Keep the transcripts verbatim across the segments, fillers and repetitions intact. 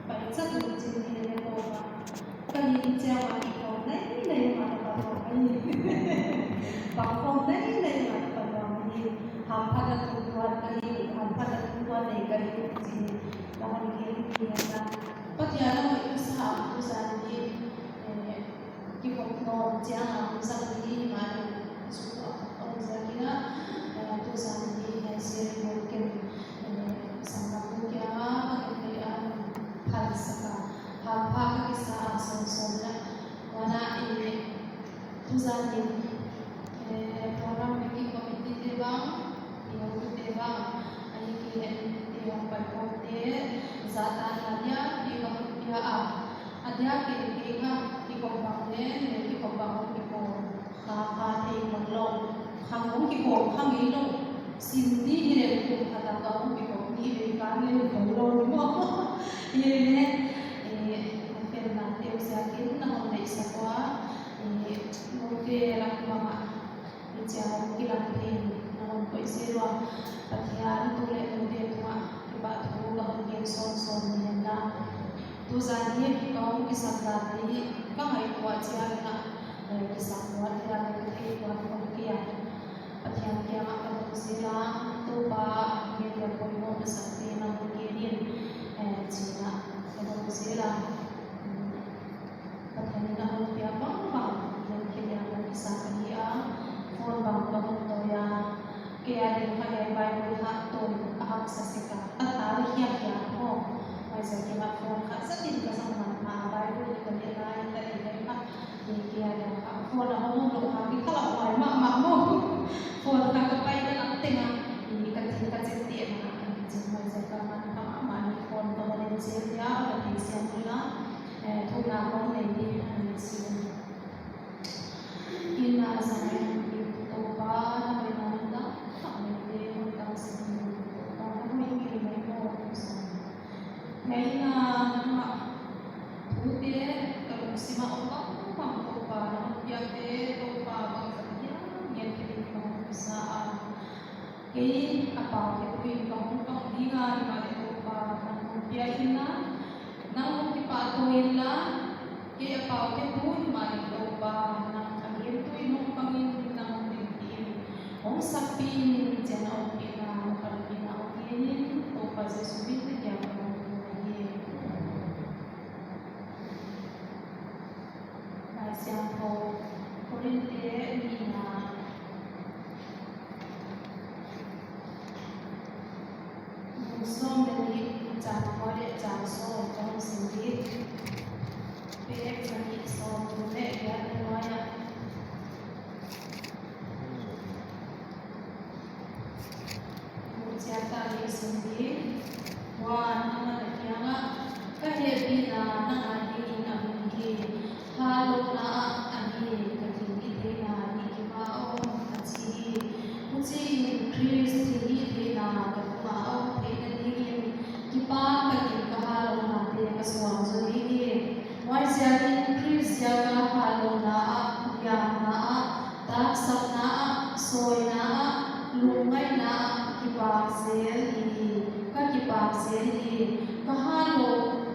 Pai chat lou chin ni le ko ma. Ka ni chia ma ki ko nei nei ma ka pa ma ni. Ba ko nei nei ma ka pa ma ni. Hamphat a tu tuan ka ni, hamphat a tu tuan nei ka ni chin. La ma ni ki ni na. Pathian a hoih ka sa, tuzan ni, eh, kivop nawn chiang a hong zang ni mah in, chu a, a hong zang in a, eh, tuzan ni, eh, sel ni ken, eh, sanggam nu kiang a, ka ken lei a, phan sak a, hampha ka kisa a, sawm sawm na, wana, eh, tuzan ni, eh, program making committee te bang, i hong te bang, ahihkeileh te hong pai khawm te, zahtakna dia, i ka hong pia a, a dia kei kei kha, kikop bang le, le kikop bang hong kikop, kha, kha thei ngal lou, kha hong kikop, kha ngei lou, sim di hi le kum khat a ka hong kikop ni le ka le khol lou maw. Hi le, eh, na felna te ziakin na hon deihsak ua, eh, noute lak bang a, i chia hong kilang thei na hon koih zel ua, Pathian tu le noute tungah kipahthu ka hon gen sawm sawm ni hen la. Tuzan hi ka hong kisam dan hi ka ngaihtuah chiang in a, eh, kisam tuah dia le ka theih tuah hong kia. Pathian kiang a ka dong zel a, Toupa, media poimoh na sak te na hon gen in, eh, chi'n a ka dong zel a. Pathian in a hon piak bangbang, hon khe lian hon kisa ka hi a, phone bang ka hon tawi a, kei a ding kha e Bible kha tawi a haksa sek a, a tal hiahhiah maw. Huaiziakin a phone kha zat in ka zang mahmah a, Bible ka leh lai ta leh lai kha, kei a ding kha phone a hong om lou kha, kei kha lauhuai mahmah maw. Phone kha ka pai na lam teng a, ka thil ka chep te na, huaiziakin a man kha mahmah ni phone ka hon en zel dia, ka theisiam ula. Eh, thuhilhna kong nei ni, a ni si. Inn a zang in, Toupa, na hoihna lamdang tak mai te hon tang sak in, Toupa, na hoih ngei mai maw, Toupa. Hiai inn a nangmah thute ka lungsim a om bangbang, Toupa, na hon piak te, Toupa, bangzah hiam ngen kei in ka hon kisa a. Kei a pau khe tu in ka hong pang ding a, himahleh Toupa, na hon pia in la, nang hon kipahtawi in la, kei a pau khe tu in, himahleh Toupa, nang a gen tu in hong pang in, nang hon ding pi in, hong sakpih in, chi'n a ompihna, na panpihna hon gen in, Toupa Jesu min in ka hon thum ahi. Laisiangthou Korin te nihna, bung sawm leh nih, chang kua leh chang sawm, chang sawm leh nih. Page zanih sawmthum leh giat nuai ah. Chiat a leh sim di. Huan amah a kiang ah, ka hehpihna nang a ding in a hong hi. Hatlouhna ah ahi, ka thilhihtheihna hihkim a om, a chi hi. Huchiin Khrist thilhihtheihna ka tung a om theihna dingin, kipak takin ka hatlouhnate ka suang zaw ding hi. Huaiziakin Khrist ziaka hatlouhna ah, liamna ah, taksakna ah, sawina ah, lungngaihna ah, kipak zel hi, ka kipak zel hi, ka hatlouh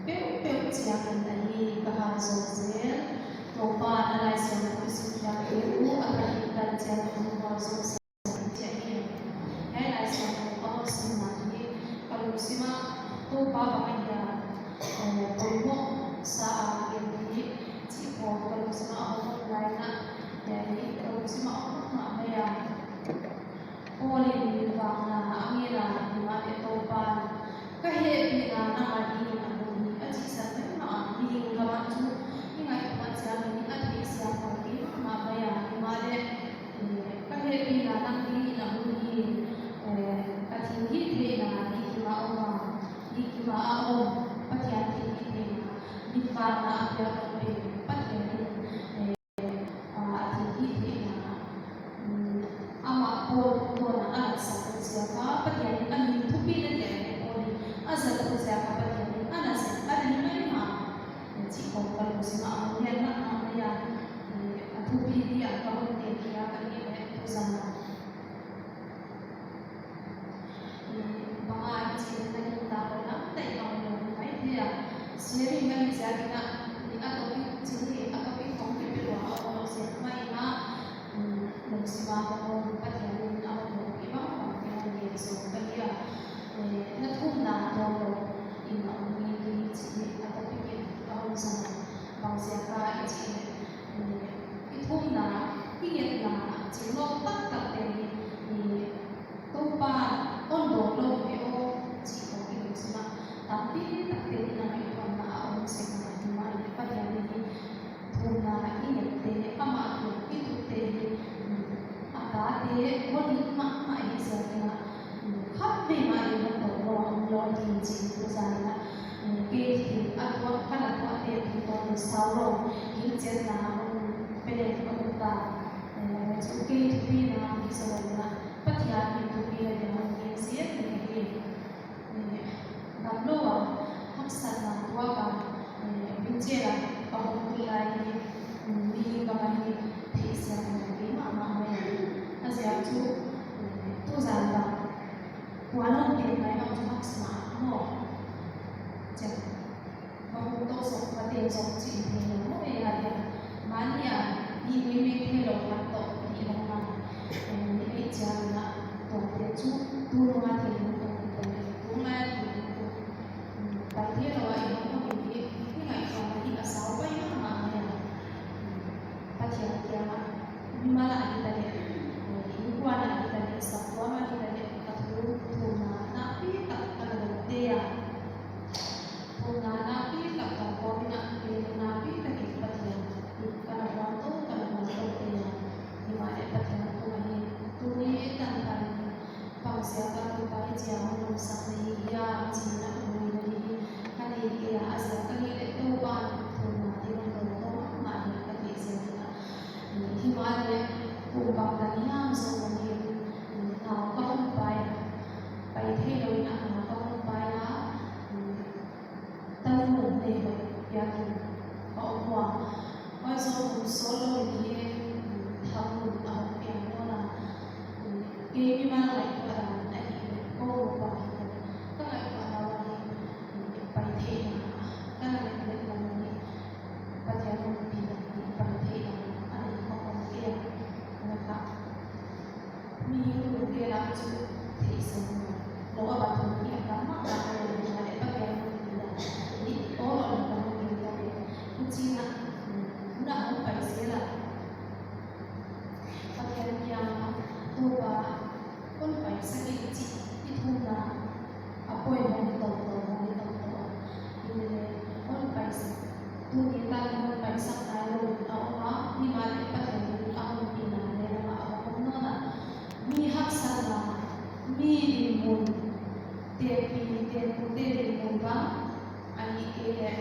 peuhpeuh chiangin ahi, ka hat zawk zel. Toupa na Laisiangthou i sim khiakte uh a ka hihdan chiangin hon vualzawl sak in, chi ahi. Hiai Laisiangthou ka hon simna hi ka lungsim ah Toupa bang ahia, eh, poimoh sa a gen hi chih khawng ka lungsim ah a hong om lai in a, hiai hi ka lungsim ah a hong om mahmah a. Paul in minvakna a ngen a, himahleh Toupa'n, ka hehpihna nang a ding in a hong hi, a chihsan mahmah a. Mihing gam ah chu i ngaihtuah chiangin a theisiam mahmah mai a, himahleh, eh, ka hehpihna nang ding in a hong hi, eh, ka thilhihtheihna hihkim a om a, hihkim a om, Pathian thilhihtheihna, minvakna a piak pen, Pathian in, eh, a, a thilhihtheihna, um, amah Paul tungtawn a a natsak uh ziak a Pathian in a min thupina dia hi Paul in a zat uh ziak a Pathian in a natsak a ni maimah. Chih khawng ka lungsim ah a hong lian mahmah mai a, um, a thupi dia ka hon tekhia ka hih leh tuzan a. Um, bang a i chih leh na inn tak a lam tak i bang Ina, ni a topic chih ni, a topic khong te pe lua a om lou se mai ma, mm, lungsim a ka om Pathian in a hon hon i bang bang te hon gen sawm ka hi a. Eh, na thumna dawn lou in a om ni tu ni chih ni a topic in ka hon sam bang sia ka i chih ni. Eh, i thumna, i ngetna, ching lou taktak te ni, ni Toupa hon dawng lou ve aw chih khong i lungsim a tampi takte in a ngaihtuahna a om sek a, himahleh Pathian in hi thumna i nget te, amah thu i tut te hi, mm, a tate hon it mahmah hi ziakin a, mm, khatvei mah in hon dawng lou a om lou ding chih thu zan in a, mm, kei thil a tuah, ka na tuah te tungtawn in sau lou, hilhchetna hon pe leng ka ut ta, eh, chu kei thupina hi zaw lou in a, Pathian in thupina dia hon gen ziak ni ka hi. Eh, damlou a haksatna tuak a, eh, wheelchair a ka hong tung lai hi, mm, mi ka mah hi theihsiam na kei mahmah mai. A ziak chu, eh, tuzan bang puan hong piak lai bang chu haksa mah maw. Chiang. Ka hong tou sawk, ka tel sawk chih theilou maw, eh, a dia. Mahni a, i mi mi theilou khat toh, i hong a. Eh, ni ei chiang na, tuate chu, tu nung a thil hong tou, tu nung a thil hong tou. Mm, pai theilou a, i hong tou, i, i ngaihtuahna hi a sau pai mahmah mai a. Mm, Pathian kiang a, mimal a hi ta leh, eh, innkuan a hi ta leh, saptuam a hi ta leh, ka thu, thumna, nakpi tak ka na dawng te a. Thumna nakpi tak ka kawm in a, eh, nakpi tak in Pathian, ka na huam tou, ka na huam tou te a. Himahleh Pathian tung ahi, tuni tan tan in, bang ziak a Toupa hichia hon lawmsak na hi hiam, chi in a hon lawm na hi, ka nei kei a, a ziak ahihleh Toupa thumna te hon dawng tou mahmah hi ka theih ziak in a. Himahleh, kum bang tan hiam zong leng hi, nau ka hon pai, pai theilou in a nau ka hon pai a, tanu nei hoih piak in ka om ua. Huai zong hun sawt lou in hi, thamun a hong piang nawn a. Kei mimal ngaihtuah dan ahih leh, kou pa hi, ka ngaihtuah dan hi, pai theihna, ka ngaihtuah dan hi, Pathian hon pi dan hi, pai theihna, a nei khop om kei a, na ka. Mihing lungte lak chu theihsiam lou a, Pathian hi a tam mahmah a, himahleh Pathian hon pi dan hi, awl awl in ka hon pi dan hi. Huchiin a, na hong pai zel a, Pathian kiang a, Toupa, hon paisak in chih i thumna a poimoh hi toutou, hi toutou a. Himahleh hon paisak, tuni tan in hon paisak nailou a om a, himahleh Pathian in a hon pina leh amah a hon om nawn a. Mi haksatna, mi dinmun, tepi, tepu te dinmun bang, ahihkeileh,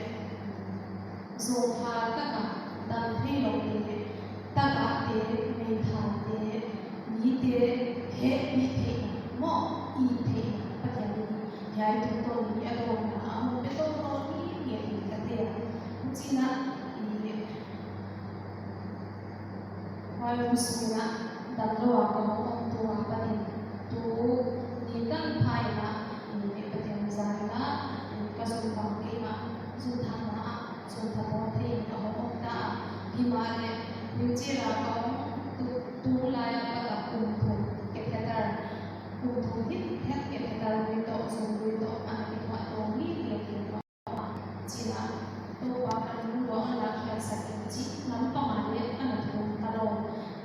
zawngkhal taka dam theilou te, tagahte, meithal te, mite hehpih theihna, maw, it theihna, Pathian in hiai tungtawn in a dawng a, a hon pe toutou ni nge in ka thei a. Huchiin a, i, huai hun sung in a, damlou a ka hong om tung a pat in, tuni tan pha in a, i, Pathian zan in a, i, ka zun bang keimah, zun thakna a, zun thak bang thei in ka hong om ta a. Himahleh, wheelchair a ka om, tu, tulai a pat a kum thum, catheter, kum thum himhim catheter lui toh, zun lui toh, ana kithuah tou ni nge in ka Chih a, Toupa ka lungluang a lakkhiatsak in chih lampang a leng ana thum ta lou.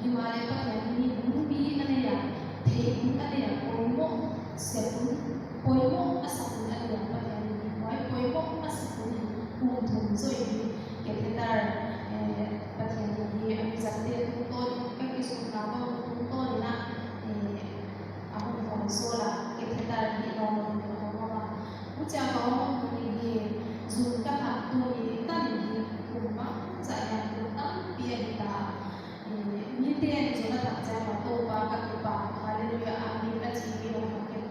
Himahleh Pathian in hun mi a nei a, theih hun a nei a, poimoh sep hun, poimoh a sak hun a nei a, Pathian in huai poimoh a sak hun in kum thum zoh in catheter, eh, Pathian in a mi zat te tungtawn in ka kizutna tungtawn in a, eh, a hon hong sawl a, catheter hi lawm lawm in a hong om a. Huchia ka hong om tuni hi, zun ka thak tuni tan in hi, kum bangzah hiam kum tampi ahi ta. Eh, miten zun a thak chiang a Toupa ka kipak, Hallelujah, Amen ka chi hilou kha ken.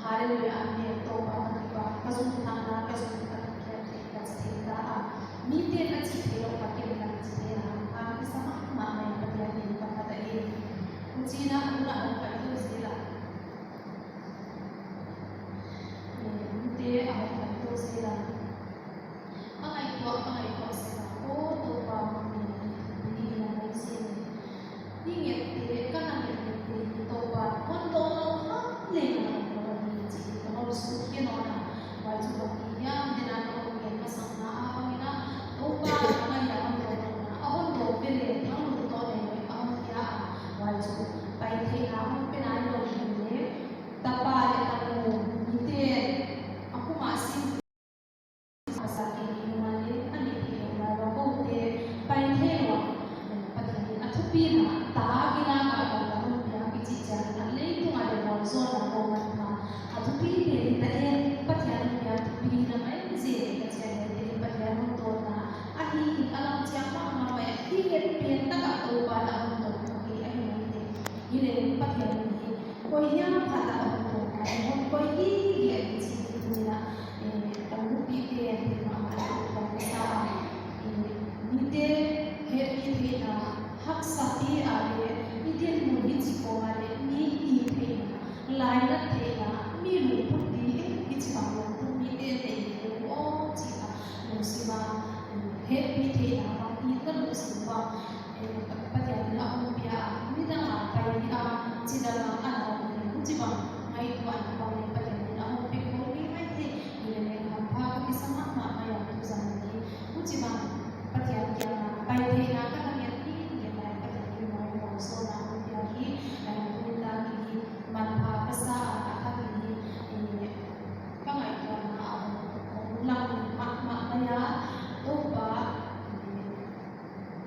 Hallelujah, Amen, Toupa ka kipak, ka zun thakna, ka zun ka thak hiam, ka chi thei ta a. Miten a chi theilou kha ken ka chi thei a, a kisa mahmah mai Pathian in ka phat ahi. Huchiin a hun a hong pai tou zel a. Eh, mite a hong pai tou zel a. A ngaihtuah ka Ngetpian taka Toupa'n a hon tawp kei ahi maithei. Hileh Pathian in hi koi hiam khat a hon tawp a, hon koi gige ahi chih tuni'n a, eh, ka lungpite, eh, mahmah a, eh, mite hehpihtheihna, haksa pi a leh, i dinmun hi chih kawm a leh, mi it theihna, lainat theihna, mi lungput di, eh, hichibang lungput mite nei thei uh aw chih a, lungsim a, eh, hehpihtheihna bang, itna lungsim bang, eh, Pathian in a hon pia a, midang a pai di a, chidang a ana om in, huchibang ngaihtuahna bang leh Pathian in a hon pe khol kei maithei, hileleng hampha ka kisa mahmah mai a tuzan hi, huchibang Pathian kiang a pai theihna ka na ngen gige lai, Pathian in a hon sawlna hon pia hi, eh, tuni tan hi manpha ka sa a, a thak in hi, eh, ka ngaihtuahna a hong, hong lang mahmah mai a, Toupa, eh,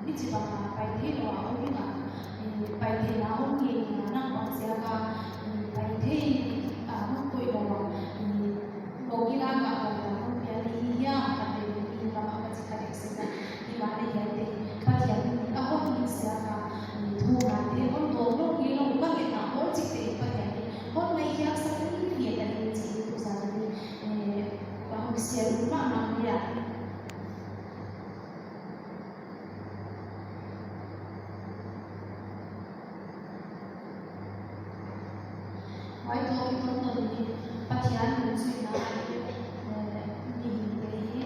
hichibang a pai theilou a om in a, eh, pai theihna hon ngen in a, nang bang ziak a, eh, pai thei, ah, hon koih lou a, eh, lou kila ka hon la hon pia di hiam, ka te in lam a ka chi ka dek sek a, himahleh hiaite Pathian in a hon ngen ziak a, eh, thu ngate hon dawng lou hilou, ka ngetna awl chikte Pathian in hon ngaihkhiak sak in ngen a hi chih tuzan in, eh, ka hon siam mahmah mai a. Huai toh kiton toh ni Pathian nungzuihna ahi, eh, mihingte hi,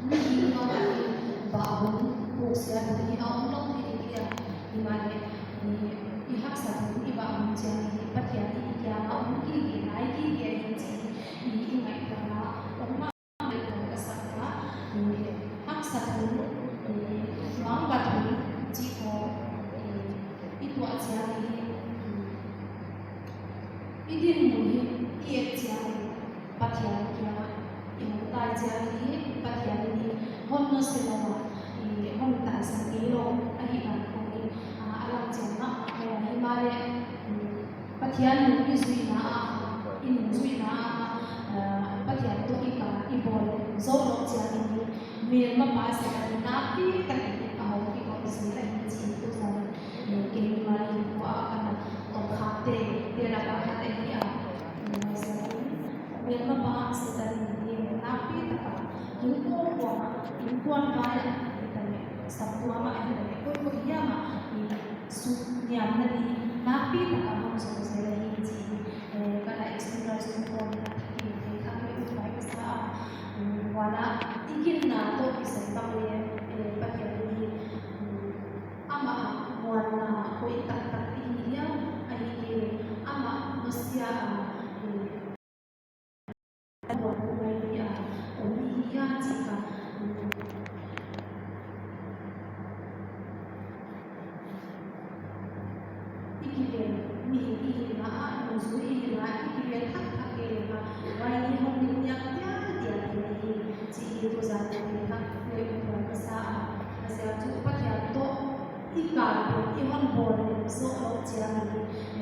mihing bang ahi, bah hun, puksia hun hi a om lou thei ding hi a, himahleh, eh, i haksat hun, i bah hun chiang hi, Pathian in i kiang a om gige, nai gige hi chih, i, i ngaihtuahna, om Haksat hun, mangbat hun chih khawng i tuah chiang hi, i dinmun hi i et chiang hi, Pathian kiang ah i hong tai chiang hi, Pathian in hon nusia lou a, hon taisan kei lou ahihdan khawng hi a lam chiang mahmah hi. Himahleh Pathian nung i zuihna ah, i nungzuihna ah, eh, Pathian toh i kal i bawl zou lou chiang in, melmapa Setan in nakpi tak in a hong kikoih zel ahi chih tuzan, eh, keimah in kua a ka na tawpkhakte, te lak a khat ahi a, eh, melmapa Setan in nakpi tak a, inkuan kuan a, inkuan vai a, eh, saptuam ah ahi, koikoi hiam ah, eh, suk niamna di nakpi tak a hon zou zel ahi chih, eh, ka na explain lai sung khawng in a thak in thei thak leh ut huai ka sa a, mm, huan a i ginna toh kisai bang leh, eh, Pathian in, mm, amah a muanna hoih taktak i hi hiam, ahihkeileh amah nusia a, eh, I kiven, mihing i hihna ah, nungzui i hihna ah, i kiven thakthak kei leh, huai ni hong ding niang tiang tiang hi, chih i tuzan ni thak leh ut huai ka sa a, a ziak chu Pathian toh i kal pen i hon bawl leh zoh lou chiang in,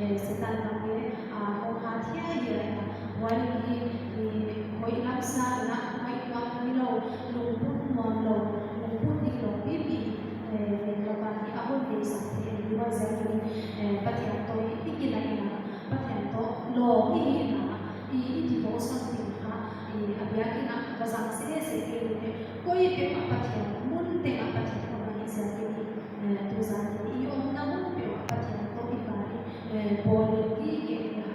eh, Setan bang leh, ah, hong hat hiaihiai a, huai ni hi, i hoih lam sang in a, hoih lam hilou, lungput nuam lou, lungput diklou pipi, eh, lungput hi a hon deihsak thei ahi, huaiziak in, eh, Pathian toh i kilak in a, Pathian toh lawm i hihna, i, i devotion ding kha, i, a biakin a va zang sese kei leh, koi teng ah Pathian, mun teng ah Pathian om ahih ziak in, eh, tuzan in i omna mun peuh ah Pathian toh i kal in, eh, bawl leh kei kei in a,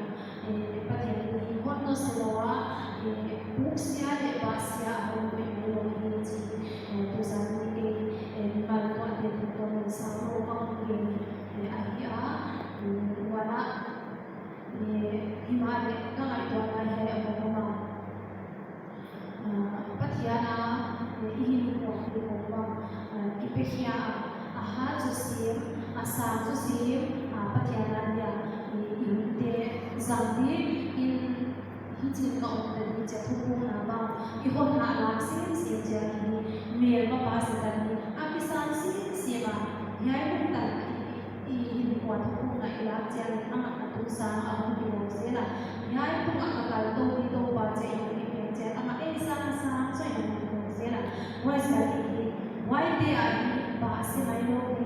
eh, Pathian in hon nusia lou a, eh, puksia leh bahsia a hon koih mai lou hi chih, eh, tuzan in kei, eh, mimal tuah ding tungtawn in sang lou ka hon gen, eh, ahi a, mm, huan a, eh, himahleh ka ngaihtuahna hiai a bang a, ah, Pathian a, eh, i hinkhua, hinkhua bang, ah, kipekhia a, a hat zaw sim, a sang zaw sim, ah, Pathian a dia, eh, i hunte zang di in, hichi'n ka om ta di chia thupukna bang, i hon hah lak semsem chia hi, melmapa Setan in a kisan semsem a, hiai hun tan a i, i hinkhua thupukna i lak chiang in amah a tun sang a hong kibawl zel a. Hiai tungah ka kal tou di Toupa chia i hong kipiak chiang amah ei sang sang zaw in a hong kibawl zel a. Huaiziak in hi, huaite a hi, bahse mai lou hi,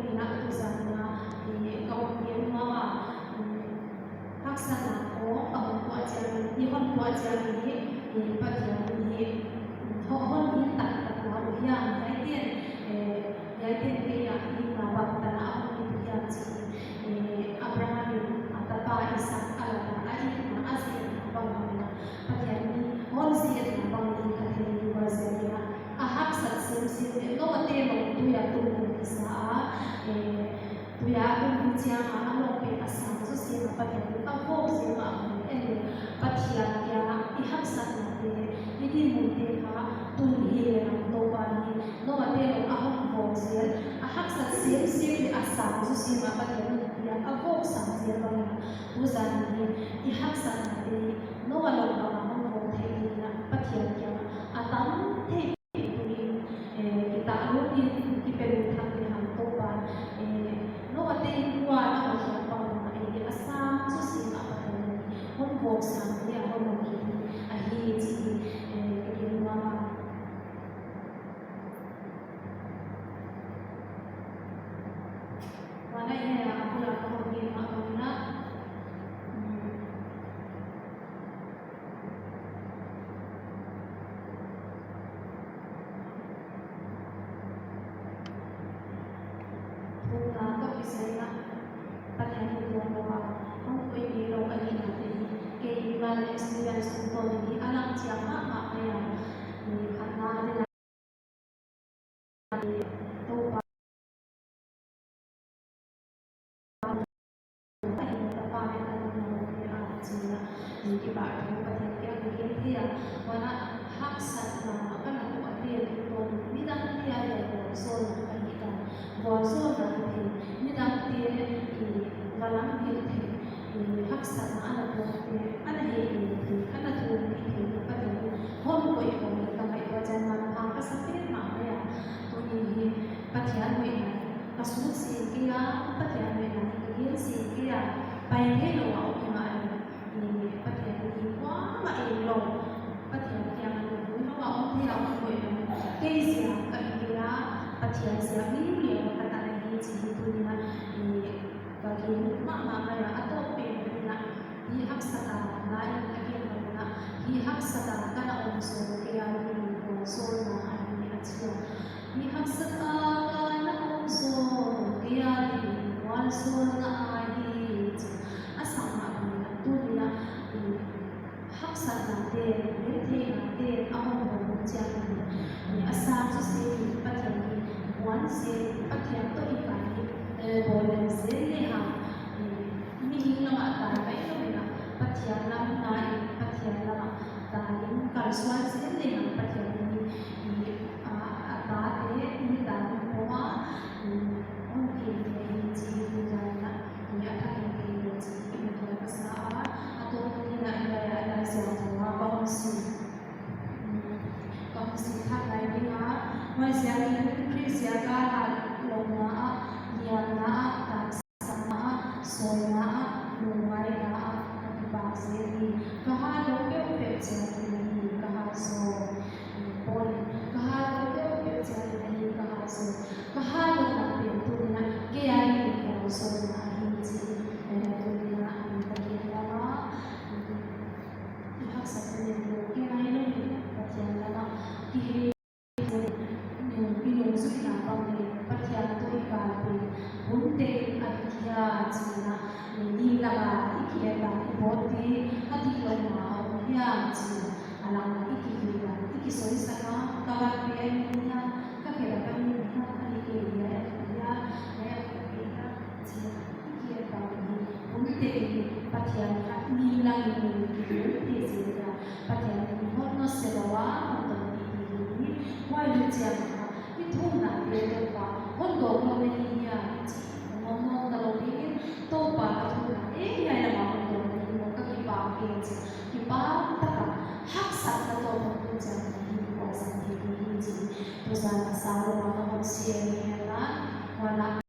a tung leh kisa a, eh, tui a tung chiang a, a lawmte a sang zaw sim a Pathian in a vawk sim a, eh, Pathian kiang a i haksatnate, i dinmunte kha tun hi leh nang Toupa'n Noa te leng a hon vawk zel, a haksat semsem leh a sang zaw sim a Pathian in a vawk sang zel bang a, tuzan hi i haksatnate Noa lawm bang a hon vawk thei ding in Pathian kiang a tam thei tuin, eh, kitahlut in, kipelh thak in hang Toupa'n, eh, Noa te in kuan a hon hiat bang a, eh, a sang zaw sim a Pathian in hon vawk sang leh a hon hon kit ahi chih, eh, ka gen nuam a. Huan a, eh, a bul a ka hon gen mah bang in, mm, thumna toh kisai in Pathian in tuam lou a hon koih ngei lou ka hihna te hi, kei mimal experience tungtawn in a lang chiang mahmah mai a, ni khatna ding a, Toupa Ka pa leh ka nu na hoih a chih a, i kipahthu Pathian kiang ka gen thei a, huan a haksatna ka na tuahte tungtawn midangte a dia vualzawlna ka hih dan, vualzawlna hi thei, midangte i va lam ngil thei, i haksatna a na tuahte, a na hehpih thei, a na thumpi thei, Pathian hon koih khawm ka ngaihtuah chiang a manpha ka sa petmah mai a, tuni hi Pathian hoihna ka sut sek kei a, Pathian hoihna ka gen sek kei a, pai theilou a om himahleh, i Pathian in kuamah ei lou, Pathian kiang a lungvui lou a om thei a, om hoih lou. Kei ziak ka hi kei a, Pathian ziak ni ni a ka tan ahi chih hi tuni a, i ka gen mahmah mai a, a tawp pen in a, hi haksatna in a gen bang in a, hi haksatna ka na om sawm kei a, hi vualzawlna ahi a chi a. Hi haksatna ka na om sawm kei a, hi vualzawlna ahi chi a. A sang mah bang in a, tuni a, i haksatnate, gentheihnate a hon hon chiang in, a sang zaw sim in Pathian in vuan zel, Pathian toh i kal hi, eh, bawl lem zel lehang, eh, mihing lam a tai mai lou in a, Pathian lam ngai in, Pathian lam a tai in, kalsuan zel lehang Pathian in, i, a, a tate, i dan in pom a, i, hon kinte hi chih hi tuzan in a, i, a thak in kei lou chih hi tuzan ka sa a, a tawp in a, i, a, a, a siangthou a, ka hon sim. Ka hon sim thak lai ding a, huaiziak in Khrist ziak a hatlouhna ah, liamna ah, taksakna ah, sawina ah, lungngaina ah, ka kipak zel hi. Ka hatlou peuhpeuh chiang in ahi ka hat zaw. Paul in, ka hatlou peuhpeuh chiang in ahi ka hat zaw. Ka hatlouhna pen tuni a, kei a ding in ka sawina ahi chih, eh, tuni a, ka gen nuam a. I haksat leh lou kei nai lou in Pathian lam a kihei, i nungzuihna bang leh Pathian toh i kalpih hun teng a dik hia chih in a, lim lam a i kihet dan i bawlpih a diklou mah a om hia chih in a, a lang a i kihilh dan i kisoisak a, ka vatpi a ni hia, ka khe a ka ni hia, a ni kei hia, a ni hia, a ni kei hia chih in a, i kihet dan hi hun teng in Pathian kha ni lang in i kihilh thei zel a. Pathian in hon nawlse lou a, hon tonpih hi. Huai leh chiang a, i thumnate Toupa hon dawng lou na hi hia chih, hon nawlna lou ding in, Toupa ka thumna, eh, hiai lam a hon dawng na hi maw, ka kipak e chih, kipak tak a, haksatna toh hon tun chiang in, hon kuan san hi hi chih, tuzan a sang lou a ka hon sim hi a, huan a